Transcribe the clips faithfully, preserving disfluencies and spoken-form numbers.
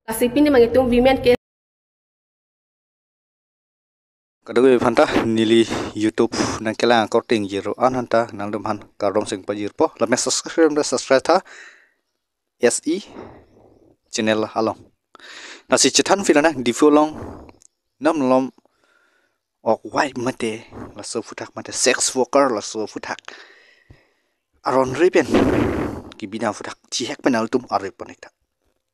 Lasi pini mangitum women case. Kadokave aphanta neli YouTube nangkelang akorte ingjir-o an aphanta nangtumphan kardom seng pajirpo. Lapen subscribe, subscribe tha S E channel along. Lasi chethan phi lonang Diphu along non malom ok wife mate laso aphuthak mate sex worker laso aphuthak aron ri pen kebidam aphuthak thihek pen nangtum arip pon ik tha.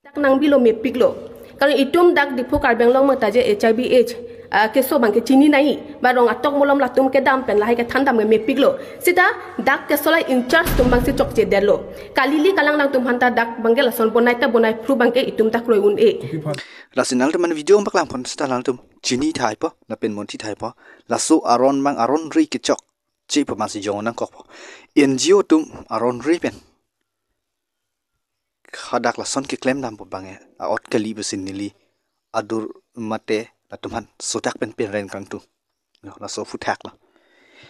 Dak nangbilo mepiklo. Karon itum dak Diphu Karbi Anglong mata je H I V AIDS, ah, keso abangke chini nai. Ba rong atok malom latum kedam pen lahai kethan dam ke mepiklo. Sita dak keso alai in charge atum abangsi chokche detlo. Kalili kalang nangtum aphanta dak abangke lason bonai ta bonai phru abangke itum ta kroi un-e. Lasi nangtum mane video paklang pon sita nangtum chini thaipo, lapen monthi thaipo. Laso aron abang aron ri kechokche pu abangsi jong nangkokpo. N G O atum aron ri pen hadak lason keklem dampo abangke a-ot kali pusi neli adur mate latum aphan sodak pen penreng kangtung. Yo, laso aphuthak lo.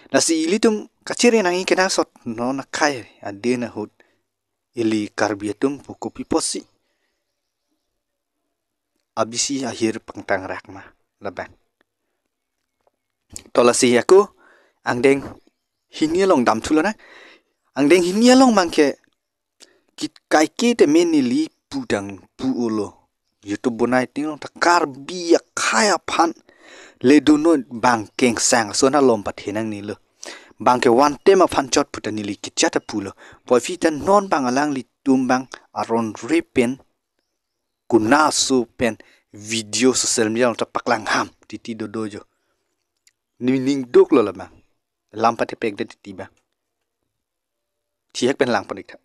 Lasi ilitum kachere nangji kenangsot non akhai aden ahut ili Karbi atum pu kopi apotsi abisi ahir pangtang rak ma labang. To lasi ako angdeng hini along damthu lonang. Angdeng hini along abangke kit kaike tame neli pudang pu-olo. YouTube bonai ting along ta Karbi akhai aphan le dunnon abang Kengsang ason alom pathenang nilo. Abangke one time aphan chot puta neli kichat apulo. Puvoiphit ta non abang alanglitum abang aron ri pen kuna aso pen video social media along ta paklang ham titi dodo jo. Nening duklo labang. Lam patepek det titi abang. Thihek pen lang pon ik tha.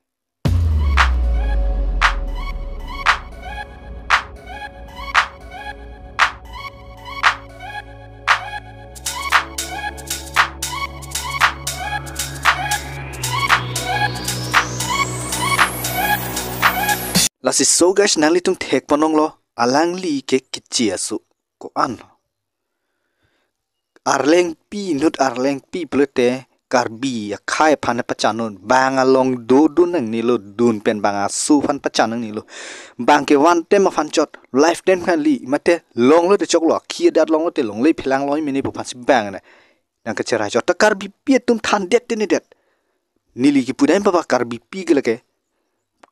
Lasi so guys, nanglitum thek pon onglo, alangli ke keche aso ko-an lo. Arlengpi, inut arlengpi pulote Karbi akhai aphan pachannon, abang along dodun nangnelo, dun pen abang aso aphan pachan nangnelo. Abangke one time aphan chot, lifetime kali, mate longlo te choklo, akhi adat longlo te longle phelang loi mene pu aphansi abang na nangkacherai chot ta Karbipi atum than det tene det. Neli kipudam papa Karbipi ke lake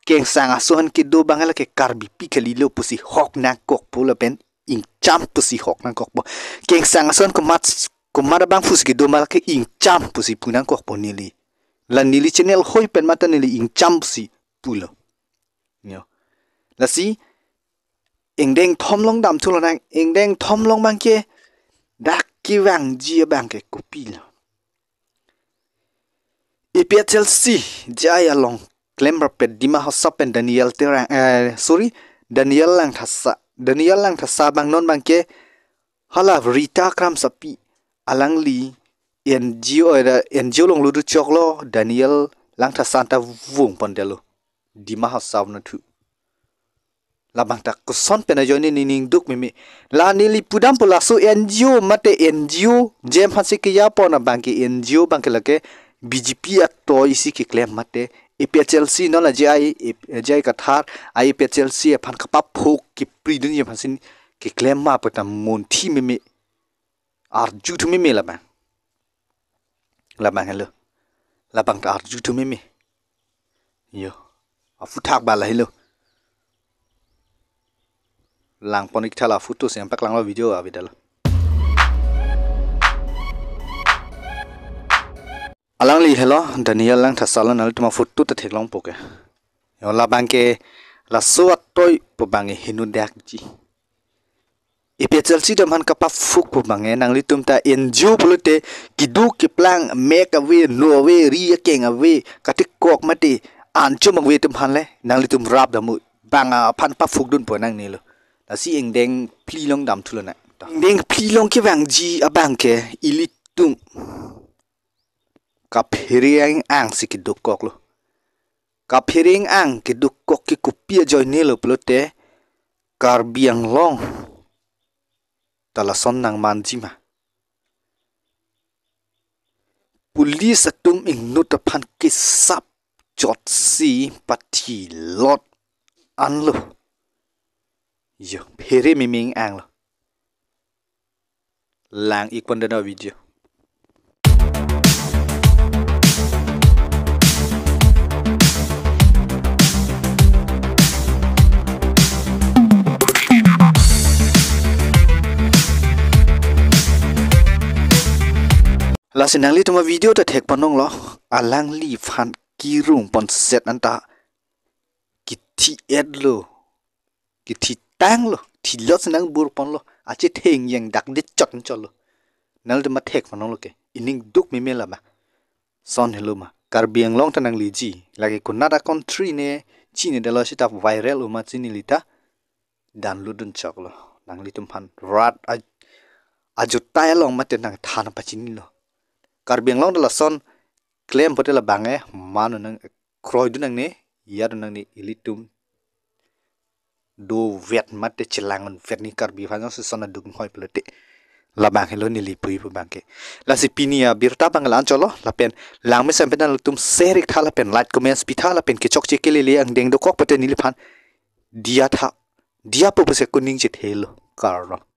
Kengsang aso aphan kedo abang lake Karbipi kalilo pusi hok nangkokpo lapen ingcham pusi hok nangkokpo. Kengsang aso aphan komat, komat abang pusi kedo ma lake ingcham pusi pu nangkokpo neli. La neli channel hoi pen mata neli ingcham pusi pulo. Yo. Lasi ingdeng thom along damthu lonang, ingdeng thom along abangke dak kevangji abangke kopilo. A P H L C J I along klemrap pen Dima Hasao pen Daniel Terang, eh, sorry, Daniel Langthasa. Daniel Langthasa abang non abangke hala Rita Kramsapi alangli N G O, eh, N G O along ludu choklo Daniel Langthasa ta vung pon detlo. Dima Hasao nathu. Labang ta koson pen ajoine nening duk meme. La neli pudampo laso N G O mate N G O jem aphansi keya pon abangke N G O abangke lake B J P atoi si keklem mate A P H L C non la J I, J I Kathar, A P H L C aphan kapaphuk kepridun jem aphansi keklem ma pu ta monthi meme. Arjuthu meme labang. Labang helo. Labang ta arjuthu meme. Yo. Aphuthak bala helo. Lang pon ik tha la photo si paklang lo video avedetlo. Alangli helo Daniel Langthasa lo, nanglitum aphoto ta theklongpo ke. Yo labangke laso atoi pu abangke hinu dakji. A P H L C atum aphan kapaphuk pu abangke nanglitum ta N G O pulote keduk keplang mek ave, no ave, ri akeng ave, katikok mate anchom ave atum aphan le nanglitum rap damu abang aphan paphukdunpo nangnelo. Lasi ingdeng phli along damthu lonang. Ingdeng phli along kevangji abangke ilitum kaphere ang-ang si keduk koklo. Kaphere ang-ang keduk kok ke kopi ajoinelo pulote Karbi Anglong ta lason nangmanji ma. Police atum ingnut aphan kesap chotsi pathilot anlo. Yo, phere miming anglo. Lang-ik pon dano video. Lasi nanglitum avideo ta thek ponlonglo, alangliphan kirung ponset anta kithi-etlo, kithitanglo, thilot si nangbur ponlo, achetheng yang dak dit chot chotlo. Nanglitum ta thek ponlonglo ke, ining duk meme lama. Son helo ma, Karbi Anglong ta nangliji, lake konat a country ne, chinidetlo seta viral-o ma chinilita, dan ludun choklo. Nanglitumphan rat a-, ajutai along mate nangthan pachinilo. Karbi Anglong ta lason klem pote labang e, mano nangkroidun nangne, yadun nangne ilitum dovet mate chelang-un vet ni Karbi aphan jongsi son aduk hoi pulote. Labang helo neli puji pu abangke. Lasi pini abirta abang la-an chotlo, lapen langmesen pen nanglitum share-ik tha lapen like comments pi tha lapen kechokche kelele angdeng dokok pote neliphan diya tha. Diya po pusi kuning chethelo. Kardom.